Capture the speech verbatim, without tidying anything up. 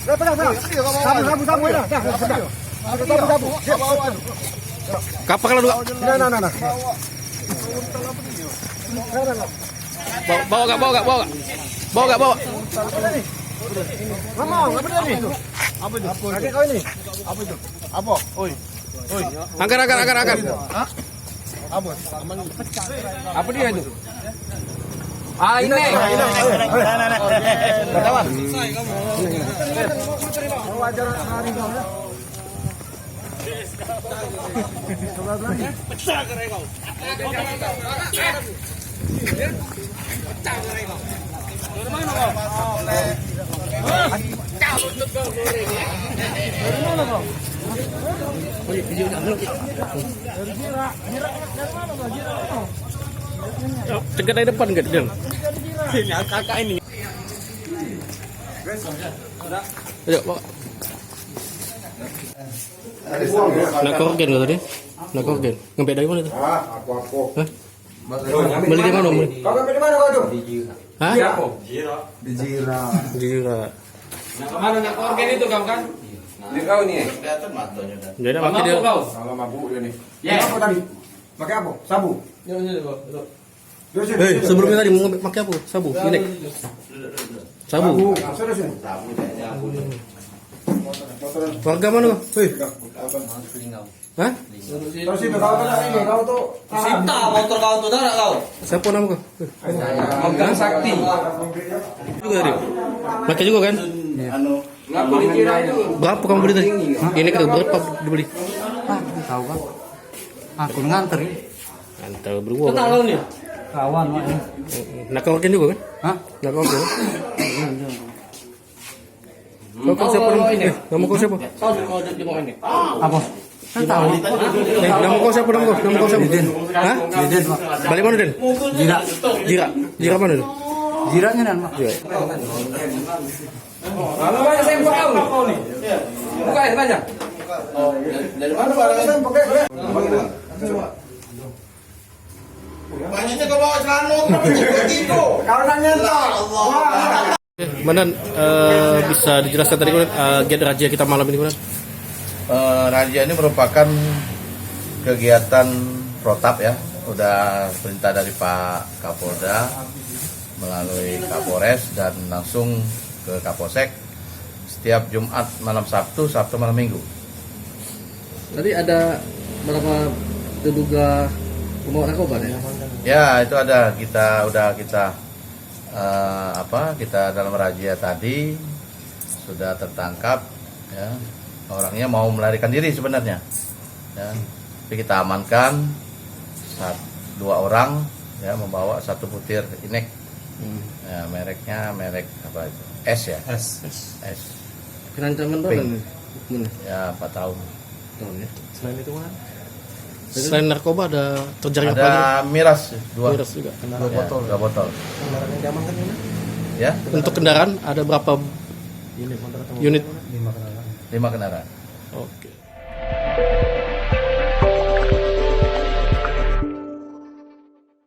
Dah, pegang, pegang. Sabu, sabu, sabu, dah, dah, dah, dah. Sabu, sabu. Kapal kalau dua. Nah, nah, nah, nah. Nah, nah, nah. Bawa, bawa gak, bawa gak, bawa gak? Bawa gak, bawa? Ngomong, apa tadi? Apa itu? Kaki kau ini. Apa itu? Apa? Oi. Oi. Angkat, angkat, angkat, angkat. Hah? Apa? Apa dia itu? Ah, ini. Nah, nah, nah. Cegat dari depan ke, Del? Ini kakak ini. Ayo, bawa. Nak korgen kau tadi? Nak korgen. Ngambek dari mana tu? Ah, apa-apa. Hah? Beli di mana, beli? Kau ngambil di mana kau tu? Hah? Di Jira. Di Jira. Jira. Nak ke mana nak korgen itu kau kan? Ni kau ni. Kelihatan matanya dah. Jadi nak pakai dia. Mabuk kau? Kalau mabuk dia ni. Ya. Apa tadi? Pakai apa? Sabu? Ya, ya, ya, ya. Hei, sebelumnya tadi mau pakai apa? Sabu, ini. Sabu. Sabu. Sabu, sini. Warga mana kau? Hei. Hah? Terus itu kau tu nak ini, kau tu. Sita motor kau tu dah kau. Siapa nama kau? Hei. Megang Sakti. Juga dia. Pakai juga kan? Anu, ngaku dikira itu. Berapa kamu beli tadi? Hah? Ini kata berapa dibeli? Ah, tahu kan. Aku nganter. Antar berdua. Kenal kau ni? Kawan, Mak, ni. Nak kau makan juga kan? Hah? Nak kau makan? Iya, iya. Kau, kau siapa nama? Eh, nama kau siapa? Kau, kau di, di mana ni? Apa? Saya tahu. Eh, nama kau siapa, nama kau? Nama kau siapa? Didin. Hah? Didin, Mak. Balik mana, Din? Jira. Jira. Jira mana tu? Jiranya nan, Mak. Jira. Kalau banyak saya buat tahu. Buka air panjang. Dari mana barang saya pakai? Banyaknya kau bawa celana, kau tidur. Kau nak nyentak. Mana, eh, bisa dijelaskan tadi, Komandan, eh, giat razia kita malam ini, Komandan? Eh, razia ini merupakan kegiatan protap ya, udah perintah dari Pak Kapolda melalui Kapolres dan langsung ke Kapolsek setiap Jumat malam Sabtu, Sabtu malam Minggu. Tadi ada berapa terduga pembawa narkoba ya? Ya, itu ada, kita udah kita, eh, apa, kita dalam razia tadi sudah tertangkap ya. Orangnya mau melarikan diri sebenarnya. Ya. Tapi kita amankan sat-, dua orang ya membawa satu butir inek. Hmm. Ya, mereknya merek apa itu? S ya? S. S. Kena ancaman berapa Pink. Ini hukumannya? Ya, empat tahun. Tahun ya. Selain itu mana? Selain narkoba ada terjaring apa lagi? Ada miras dua. Miras juga. Dua botol. Ya, dua botol. Kendaraan yang diamankan ini? Ya. Untuk kendaraan ada berapa unit? Lima kendaraan. Lima kendaraan. Oke.